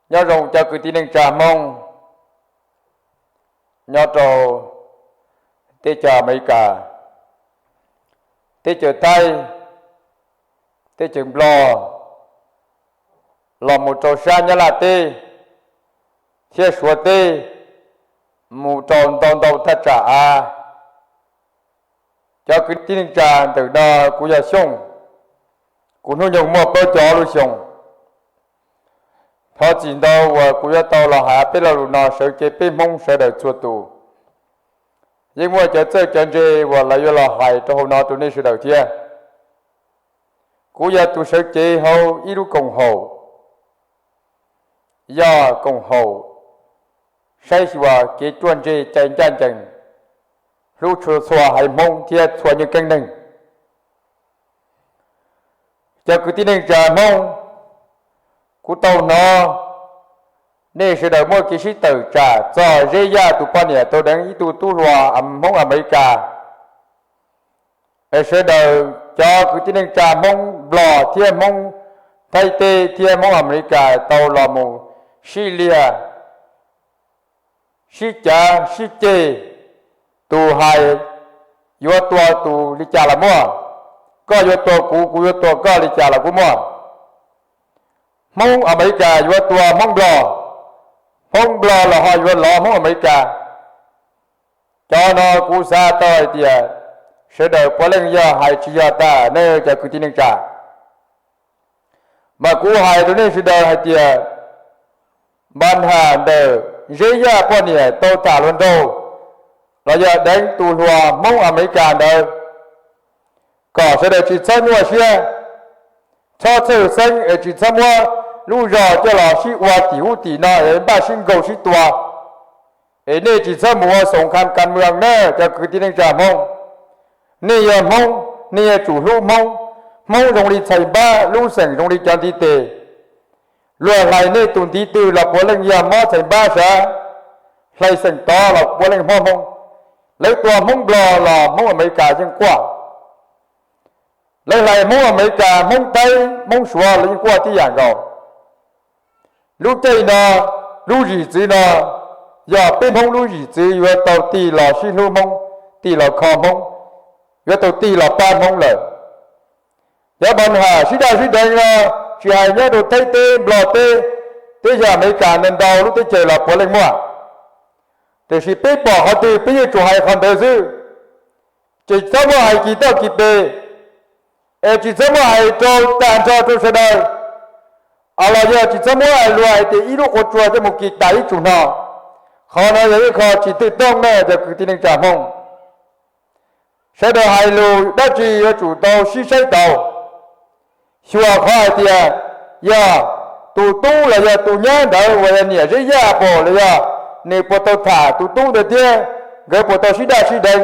Nyob zoo cov kwv tij neej tsa Hmoob nyob rau teb chaws Amelikas, teb chaws Thaib, teb chaws Nplog, los mus rau sab Nyab Laj teb thiab Suav teb, mus rau ntau ntau thaj tsam av. Cov kwv tij neej tsa ntawm no, kuv yog Xyooj, kuv hnub nyoog muaj plaub caug ob lub xyoo. Thov txim ntau uas kuv yuav tau los hais peb lo lus no sawv cev peb Hmoob sawv daws txhua tus. Yeej muaj cov txawj cov ntse uas lawv yuav los hais rau hauv no rau nej sawv daws thiab. Kuv yog tus sawv cev hauv ib lub koom haum, yog koom haum saib xyuas kev ruaj ntseg cai ncaj ncees, hlub tshua txhua haiv Hmoob thiab txhua nyuag keeb neeg. Cov kwv tij neej tsa Hmoob, kuv tau hnov nej sawv daws muaj kev sib tawm tsam txog Zeb Yaj tus poj niam tau deev ib tug tub hluas Hmoob Amelikas. Sawv daws cov kwv tij neej tsa Hmoob Nplog thiab Hmoob Thaib teb thiab Hmoob Amelikas tau los mus sib liag, sib cav sib ceg, tus hais yuav tua tus li cas los muaj, koj yuav tua kuv, kuv yuav tua koj li cas los kuj muaj. Hmoob Amelikas yuav tua Hmoob Nplog, Hmoob Nplog los ho yuav lov Hmoob Amelikas. Cov no kuv xav tau hais tias sawv daws puav leej yog hais tsis yog tag ne, cov kwv tij neej tsa. Mas kuv hais rau nej sawv daws hais tias, npa nham ntawm Zeb Yaj poj niam tau tham hluas nraug los yog deev tus hluas Hmoob Amelikas ntawd, kom sawv daws tsis txhob nyuaj siab, txhob txhawj xeeb es tsis txhob muab lub zog coj los sib ua tim ub tim no es npaj sib nkaug sib tua. Es nej tsis txhob mus ua xoom kham kas mwam na, cov kwv tij neej tsa Hmoob. Nej yog Hmoob, nej yuav tsum hlub Hmoob. Hmoob zoo li txhais npab, lub xeem zoo li cov ntiv tes. Luag hlais nej tus ntiv twg los puav leej yog mob txhais npab sav, hlais xeem tod los puav leej mob Hmoob. Lawv tua Hmoob Nplog los Hmoob Amelikas yeej quaj. Lawv hlais Hmoob Amelikas, Hmoob Thaib, Hmoob Suav los yeej quaj tib yam nkaus. Lub caij no, lub zim txwv no, yog peb Hmoob lub zim txwv yuav tau tig los sib hlub Hmoob, tig los kho Hmoob, yuav tau tig los pab Hmoob lawm. Cov npa nham sib daj sib deev no, tsis hais nyob rau Thaib teb, Nplog teb, teb chaws Amelikas ntau ntau lub teb chaws los puav leej muaj. Tiam sis peb pom qhov twg peb yeej tsuas hais qhov ntawd xwb. Ces tsis txhob muab hais kis toj kis pes, es tsis txhob muab hais rau tag nrho rau sawv daws, los yog tsis txhob muab hais luag hais tias ib lub qhov tsua coj mus kis tas ib tsum no. Qhov no yog ib qho tsis twg tooj na, cov kwv tij neej tsa Hmoob. Sawv daws hais lus dab tsi yuav tsum tau sib saib taus. Xyuas qhov hais tias yog tus tub los yog tus nyab ntawd uas yog niam Zeb Yaj pom los yog nws puas tau tham tus tub ntawd thiab, nkawd puas tau sib daj sib deev.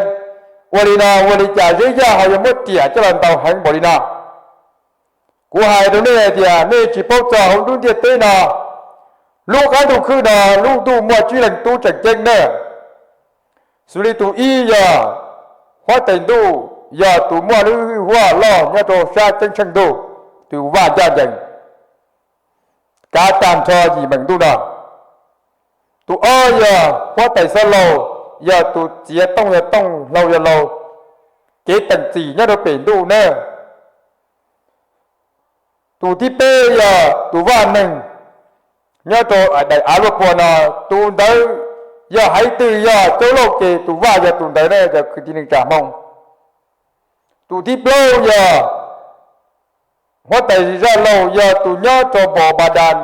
Ua li no ua li cas Zeb Yaj ho yuav muab riam coj los ntaus heev npaum li no? Kuv hais rau nej hais tias nej tsis paub txog hauv nruab ntiaj teb no, lub qab ntuj khwb no lub ntuj muaj tsib leeg tub tseem ceeb na. Xws li tus ib yog huab tais ntuj, yog tus muaj lub hwj huam loj nyob rau sab ceeb tsheej ntuj, tus vaj ncaj ncees, kav tag nrho yim meem ntuj no. Tus ob yog huab tais xob laug, yog tus txiav tooj yog tooj, hlau yog hlau, kev teem txim nyob rau pem ntuj na. Tus thib peb yog tus vaj neeg nyob rau daim av luaj puag no, tus ntawd yog haiv twg yog caub lauj ces tus vaj yog tus ntawd na, cov kwv tij neej tsa Hmoob. Tus thib plaub yog huab tais zaj laug, yog tus nyob rau npoo Npa Das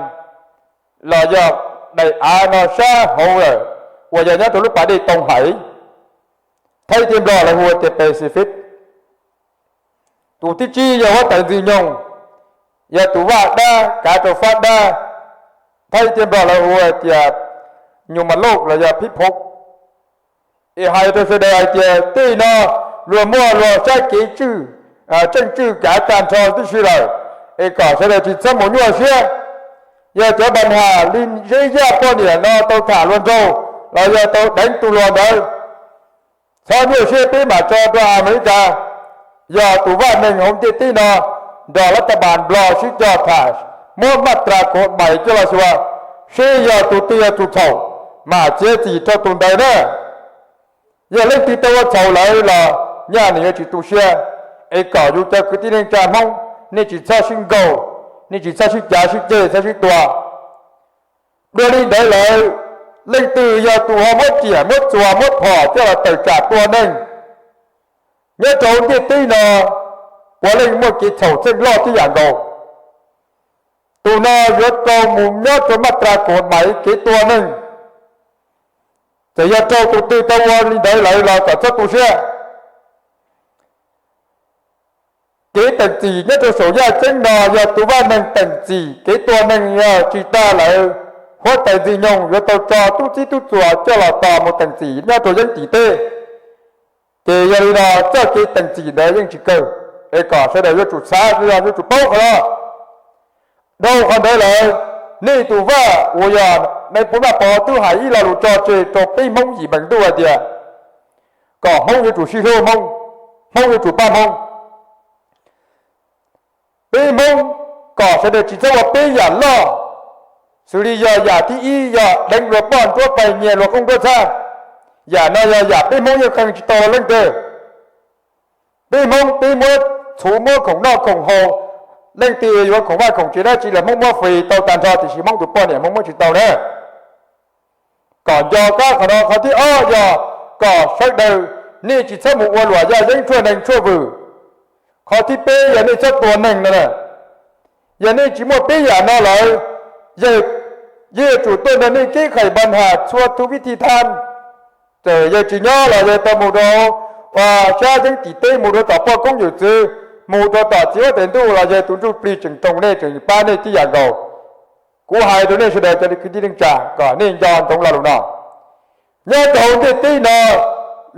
los yog daim av no sab hauv lawm, uas yog nyob rau lub pas dej Tooj Hais, Thaib thiab Nplog lawv hu ua tias Pacific. Tus thib tsib yog huab tais Ntxwg Nyoog, yog tus vaj dab kav rau fab dab, Thaib thiab Nplog lawv hu ua tias Nyuj Mas Lauj los yog Phib Phob. Es hais rau sawv daws hais tias tej no luag muaj luag sab kev tswj, tseej tswj kav tag nrho tib si lawm, es kom sawv daws tsis txhob mus nyuaj siab. Yog cov npa nham li Zeb Yaj poj niam no tau tham hluas nraug los yog tau deev tus hluas ntawd, txhob nyuaj siab, peb mam tso rau Amelikas, yog tus vaj neeg hauv ntiaj teb no nrog lab tab npas Nplog sib cog tham, muab maj tras kov mais coj los xyuas, seb yog tus twg yog tus txhaum, mam txiav txim rau tus ntawd na. Yog leej twg tau ua txhaum lawm los nyaj nws yuav tsis tu siab. Es kom yus cov kwv tij neej tsa Hmoob, nej tsis txhob sib nkaug, nej tsis txhob sib cav sib ceg, txhob sib tua. Dua li ntawd lawm, leej twg yog tus ho muab riam muab txuas muab phom coj los tawm tsam tua neeg nyob rau ntiaj teb no, puav leej muaj kev txhaum txheej loj tib yam nkaus. Tus no yuav tau mus nyob rau maj tras kaum mais kev tua neeg. Txawm yog raug tus twg tau ua li ntawd lawm los kom txhob tu siab. Kev teem txim nyob rau saum yaj ceeb no yog tus vaj neeg teem txim kev tua neeg, yog tsis tag lawm, huab tais Ntxwg Nyoog yuav tau tso tub txib tub txuas coj los tos mus teem txim nyob rau yeeb tim teb. Ces yog li no, txoj kev teem txim ntawd yeej tsis kawg, es kom sawv daws yuav tsum xav, yuav tsum paub qhov no. Dhau qhov ntawd lawm, nej tus vaj uas yog nais phoo Vaj Pov twb hais ib lo lus tso tseg rau peb Hmoob yim meem ntuj hais tias kom Hmoob yuav tsum sib hlub Hmoob, Hmoob yuav tsum pab Hmoob. Peb Hmoob kom sawv daws tsis txhob ua peb yam loj, xws li yog yam thib ib yog deev luag poj nruab pais nyiag luag qoob nruab txhab. Yam no yog yam peb Hmoob yeej qee tsis tau leej twg. Peb Hmoob peb muab txhuv muab khoom noj khoom haus, leej twg yuav khoom vaj khoom tsev dab tsi los Hmoob muab free tau tag nrho, tiam sis Hmoob tus poj niam Hmoob muab tsis tau na. Kom nco qab qhov no. Qhov thib ob yog kom sawv daws nej tsis txhob mus ua luam yaj yeeb tshuaj neeg tshuaj vwm. Qhov thib peb yog nej txhob tua neeg no na. Yog nej tsis muaj peb yam no lawm, yawg yuav tsum tuaj nrog nej keb qhais npa nhas txhua tus vib thib thab. Txawm yawg tsis nyob los yawg tau mus rau sab yeeb tim teb, mus rau tom poj koob yawm txwv, mus rau tom txiv huab tais ntuj los yawg tus ntsuj plig tseem roos nej, tseem pab nej tib yam nkaus. Kuv hais rau nej sawv daws cov kwv tij neej tsa kom nej nco ntsoov lo lus no. Nyob rau hauv ntiaj teb no,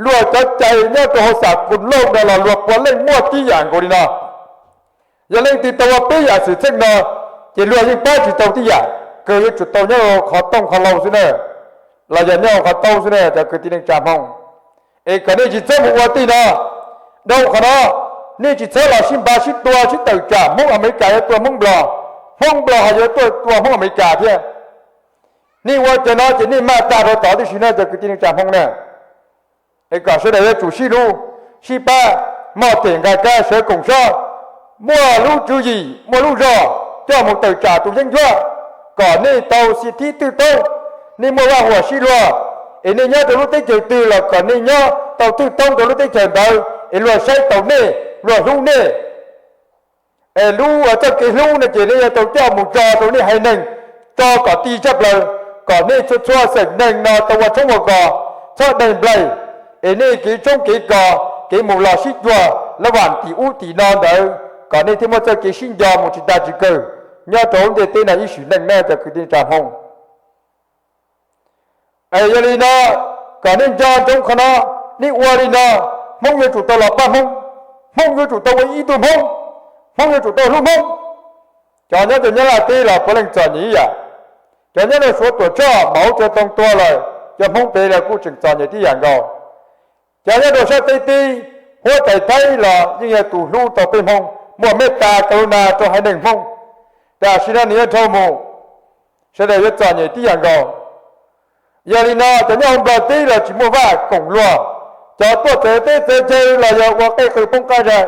luag cov cai nyob rau hauv xam kus lauj no los luag puav leej muaj tib yam nkaus li no. Yog leej twg tau ua peb yam xwm txheej no, ces luag yeej pab tsis tau tib yam, kawg yuav tsum tau nyob rau qhov tooj qhov hlau xwb na, los yog nyob rau qhov taub xwb na cov kwv tij neej tsa Hmoob. Es kom nej tsis txhob mus ua tej no. Dhau qhov no, nej tsis txhob los sib npaj sib tua sib tawm tsam Hmoob Amelikas yuav tua Hmoob Nplog, Hmoob Nplog ho yuav tuaj tua Hmoob Amelikas thiab. Nej ua cov no ces nej maj tag rau tod tib si na cov kwv tij neej tsa Hmoob na. Es kom sawv daws yuav tsum sib hlub, sib pab, moj them nqa kab sawv koom sob, muaj lub tswv yim muaj lub zog coj mus tawm tsam tus yeeb ncuab, kom nej tau xi thib twj toob, nej muaj vaj huam sib luag. Es nej nyob rau lub teb chaws twg los kom nej nyob tau twj toob rau lub teb chaws ntawd es luag saib taus nej, luag hlub nej. Es lub txoj kev hlub no ces nej yuav tau coj mus tso rau nej haiv neeg, tso kom ti tshaj plaws, kom nej txhua txhua xeem neeg no tau ua tshoob ua kos, txhob deeg nplaig. Es nej kev tshoob kev kos, kev mus los sib cuag lav vam tim ub tim no ntawd, kom nej thiaj muaj txoj kev sib nco mus tsis tag tsis kawg nyob rau hauv ntiaj teb no ib sim neej na cov kwv tij neej tsa Hmoob. Es yog li no, kom nej nco ntsoov qhov no, nej ua li no, Hmoob yuav tsum tau los pab Hmoob, Hmoob yuav tsum tau ua ib tug Hmoob, Hmoob yuav tsum tau hlub Hmoob. Cov nyob rau Nyab Laj teb los puav leej txom nyem ib yam, cov nyob rau Suav tuam tshoj mas ub tsa too tua lawm, cov Hmoob pem los kuj tseem txom nyem tib yam nkaus. Cov nyob rau sab teb teb, huab tais Thaib los yeej yog tus hlub tau peb Hmoob, muaj mej tas ka lu nas rau haiv neeg Hmoob. Tam sim no nws yuav dhau mus, sawv daws yuav txom nyem tib yam nkaus. Yog li no cov nyob hauv Nplog teb los tsis muaj vaj koom luag, cov tuaj txawv teb txawv chaw los yog ua qej qw poob qab nrag,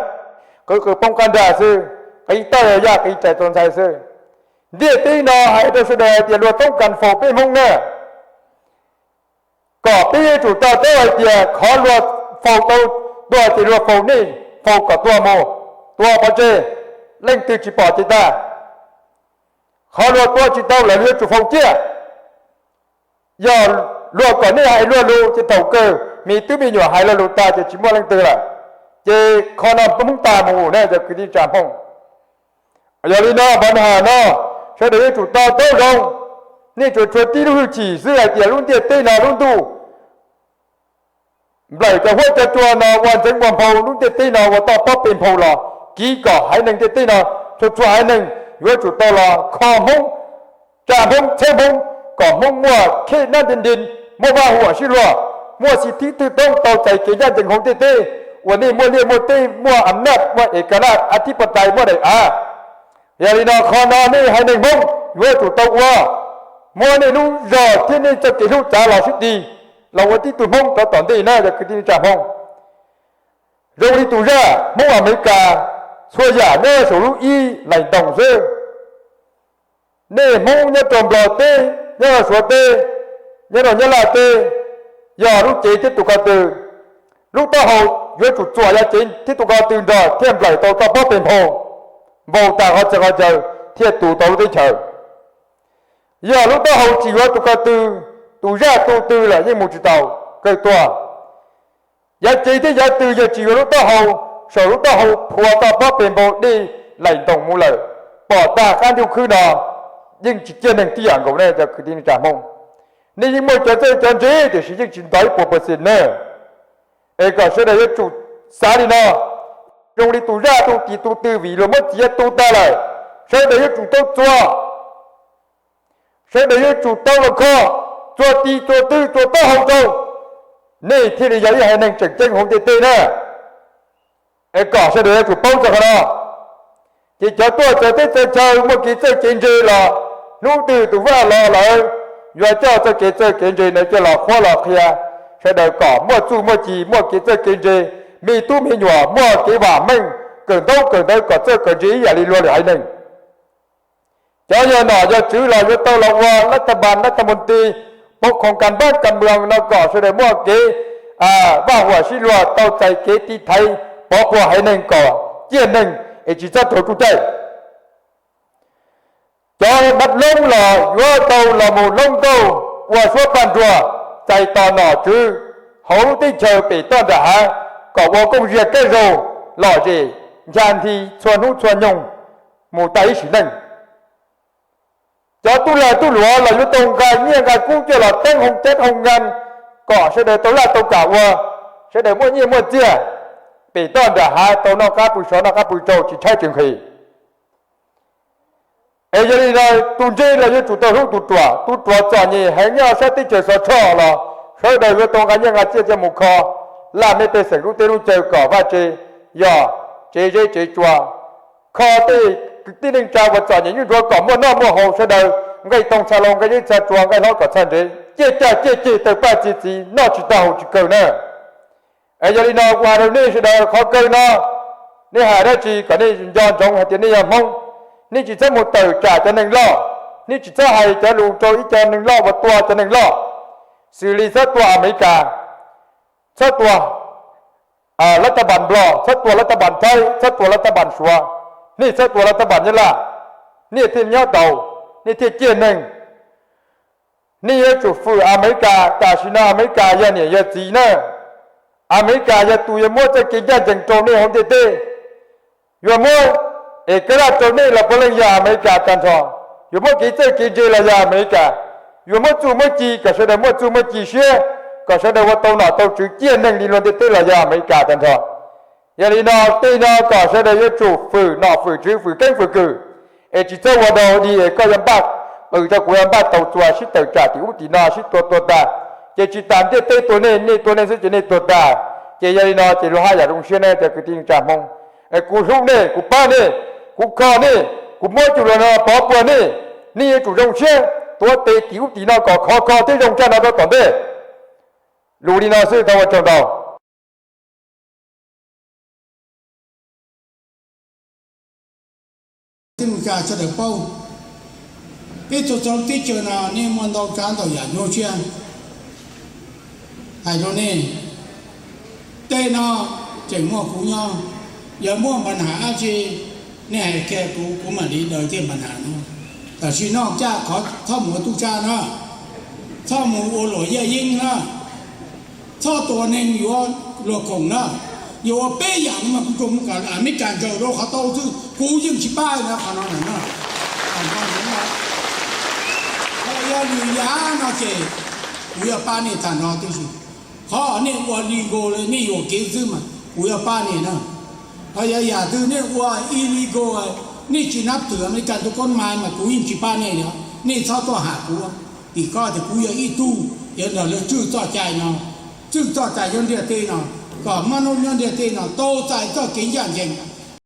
qw qw poob qab nrag xwb, qiv tawj yaj qiv rais tau ntxhais xwb. Ntiaj teb no hais rau sawv daws hais tias luag toob kas faus peb Hmoob na. Kom peb yuav tsum to taub hais tias qhov luag faus tau tua ces luag faus nej, faus kom tua mus, tua pov tseg, leej twg tsis pom ces tag. Qhov luag tua tsis tau lawm yuav tsum faus ciaj. Yog luag kom nej hais luag lus ces thaum kawg me tub me nyuam hais luag lus tag ces tsis muaj leej twg lawm. Ces qhov no Hmoob tag mus na cov kwv tij tsa Hmoob. Yog li no npam has no, sawv daws yuav tsum to taub zoo, nej tsuas tshuav tib lub hwj chim xwb hais tias lub ntiaj teb no lub ntuj nplawm cov huab cov cua no ua ntxeev ua nphau lub ntiaj teb no ua toj pob pes nphau los kiv kom haiv neeg ntiaj teb no txhua txhua haiv neeg yuav tsum tau los kho Hmoob, tsa Hmoob, txhawb Hmoob, kom Hmoob muaj khej nab nti nti, muaj vaj huam sib luag, muaj xi thib twj toob tau txais kev ncaj ncees hauv ntiaj teb uas nej muaj liaj muaj teb, muaj am naj, muaj es ka naj, a thib pas tais, muaj daim av. Yog li no qhov no nej haiv neeg Hmoob yuav tsum tau ua. muab nej lub zog thiab nej txoj kev hlub txav los sib tig los ua tib tug Hmoob rau tom ntej na cov kwv tij neej tsa Hmoob. Zoo li tus zaj Hmoob Amelikas, txhua yam nyob saum lub ib laim ntoos xwb. Nej Hmoob nyob rau Nplog teb, nyob rau Suav teb, nyob rau Nyab Laj teb, yog lub cev thiab tus ko tw, lub taub hau yuav tsum txuas yav cev thiab tus ko tw nrog thiaj nplawm tau toj pob pes npau, npau tas qhov txhia qhov chaw thiaj tu tau lub teb chaws. Yog lub taub hau tsis yuav tus ko tw, tus zaj tu tw lawm yeej mus tsis tau, kawg tuag. Yav cev thiab yav tw yog tsis yuav lub taub hau, saum lub taub hau phua toj pob pes npau dej laim ntoos mus lawm, pom tag qab ntuj khwb no yeej tsis ciaj neeg tib yam nkaus ne cov kwv tij neej tsa Hmoob. Nej yeej muaj cov txawj cov ntse tiam sis yeej tsis nto ib puas percent na. Es kom sawv daws yuav tsum xav li no, zoo li tus zaj tu tis tu tw vim luag muab txiav tu tag lawm, sawv daws yuav tsum tau txuas, sawv daws yuav tsum tau los kho, txuas tis txuas tw txuas taub hau rau, nej thiaj li yog ib haiv neeg tseem ceeb hauv ntiaj teb na. Es kom sawv daws yuav tsum paub txog qhov no. Ces cov tuaj txawv teb txawv chaw muaj kev txawj kev ntse los hnub twg tus vaj los lawm yuav coj txoj kev txawj kev ntse ntawd coj los qhuab los qhia sawv daws kom muaj txuj muaj ci, muaj kev txawj kev ntse, me tub me nyuam muaj kev vam meej, kawm ntaub kawm ntawv kom txawj kom ntse ib yam li luag lwm haiv neeg. Cov yog nom yog tswv los yuav tau los ua lab thaj npas lab thaj mus ti, pov khoom kas npab kas mwam no kom sawv daws muaj kev vaj huam sib luag tau txais kev tiv thaiv pov puag haiv neeg kom ciaj neeg es tsis txhob raug tsuj caij. Cov dab loob los yuav tau los mus loob nkauj ua suab paj nruag txais tos nom tswv hauv lub teb chaws pem toj nram hav kom ua kooj ziag kab zaug lom zem ncha nthi txhua hnub txhua nyoog mus tag ib sim neej. Cov tub lag tub luam los yuav tau nqa nyiaj nqa kub coj los teeb hoo cab hoo nqa kom sawv daws tau laj tau kam ua, sawv daws muaj nyiaj muaj txiag, pem toj nram hav tau noj qab pw sov noj qab pw rau tsis tshaib tsis nqhis. Es yog li no, tus ntse los yuav tsum tau hlub tus ruam, tus ruam txom nyem heev nyob sab teb chaws Xov Tshoj los sawv daws yuav tau nqa nyiaj nqa txiaj coj mus kho laj mej pej xeem lub teb lub chaw kom vaj tse yog tsev zeb tsev tsua, kho tej kwv tij neej tsa uas txom nyem nyuj nruav kom muaj noj muaj haus, sawv daws nqaij toog txha hlau nqaij zeb txha tsua nqaij hlob kom txhaj ntev, ciaj caj ciaj ceg taw paj txi txiv noj tsis tau haus tsis kawg na. Es yog li no kuv hais rau nej sawv daws qhov kawg no, nej hais dab tsi kom nej nco ntsoov hais tias nej yog Hmoob, nej tsis txhob mus tawm tsam cov neeg loj, nej tsis txhob hais cov lus rau ib co neeg loj uas tua cov neeg loj, xws li txhob tua Amelikas, txhob tua lab thaj npas Nplog, txhob tua lab thaj npas Thaib, txhob tua lab thaj npas Suav, nej txhob tua lab thaj npas Nyab Laj, nej thiaj nyob tau, nej thiaj ciaj neeg. Nej yuav tsum fwm Amelikas, tam sim no Amelikas yog niam yog txiv na. Amelikas yog tus yuav muab txoj kev ncaj ncees rau nej hauv ntiaj teb, yuav muab es kaj laj rau nej los puav leej yog Amelikas tag nrho, yuav muab kev txawj kev ntse los yog Amelikas, yuav muab txuj muab ci kom sawv daws muaj txuj muaj ci siab, kom sawv daws ua tau nom tau tswv ciaj neeg li luag ntiaj teb los yog Amelikas tag nrho. Yog li no tej no kom sawv daws yuav tsum fwm nom fwm tswv fwm keeb fwm kwm, es tsis txhob ua dog ua dig es koj yuav npaj qws rau kuv yuav npaj taug txuas sib tawm tsam tim ub tim no sib tua tuag tag, ces tsis tas ntiaj teb tua nej, nej tua nej xwb ces nej tuag tag. Ces yog li no ces luag haj yam zoo siab ne cov kwv tij neej tsa Hmoob. Kuv hlub nej, kuv pab nej, kuv kho nej, kuv muab cov lus no pov puag nej, nej yuav tsum zoo siab tuav tes tim ub tim no kom khov kho thiab zoo tshaj no rau tom ntej. Lus li no xwb, tau ua tsaug ntau. Tij Meskas sawv daws paub, peb tuaj txog teb chaws no nej muaj ntau tsav ntau yam nyuaj siab. Hais rau nej, tej no tseem muaj kuv nyob, yog muaj npa nham dab tsi, nej hais kiag kuv, kuv mam li daws tej npa nham no. Tam sim no caj qhov txhob mus ua tub sab na, txhob mus ua luam yaj yeeb na, txhob tua neeg yuav luag khoom na. Yog ua peb yam no mas kuv tsuas mus kom Amelikas ntsaws rau qhov tau xwb, kuv yeej tsis pab na qhov no na. Ho yog li yav no ces kuv yuav pab nej tag nrho tib si. Qhov nej ua legal li nej yuam kev xwb mas kuv yuav pab nej na. Ho yog yam twg nej ua illegal, nej tsis nab twm Amelikas tus koob hmoov mas kuv yeej tsis pab nej li. Nej txhob tuaj ham kuv, vim koj tias kuv yog ib tug yuav nrog lawv tswj txoj cai no, tswj txoj cai nyob ntiaj teb no, kom hmoob nyob ntiaj teb no tau txais txoj kev ncaj ncees.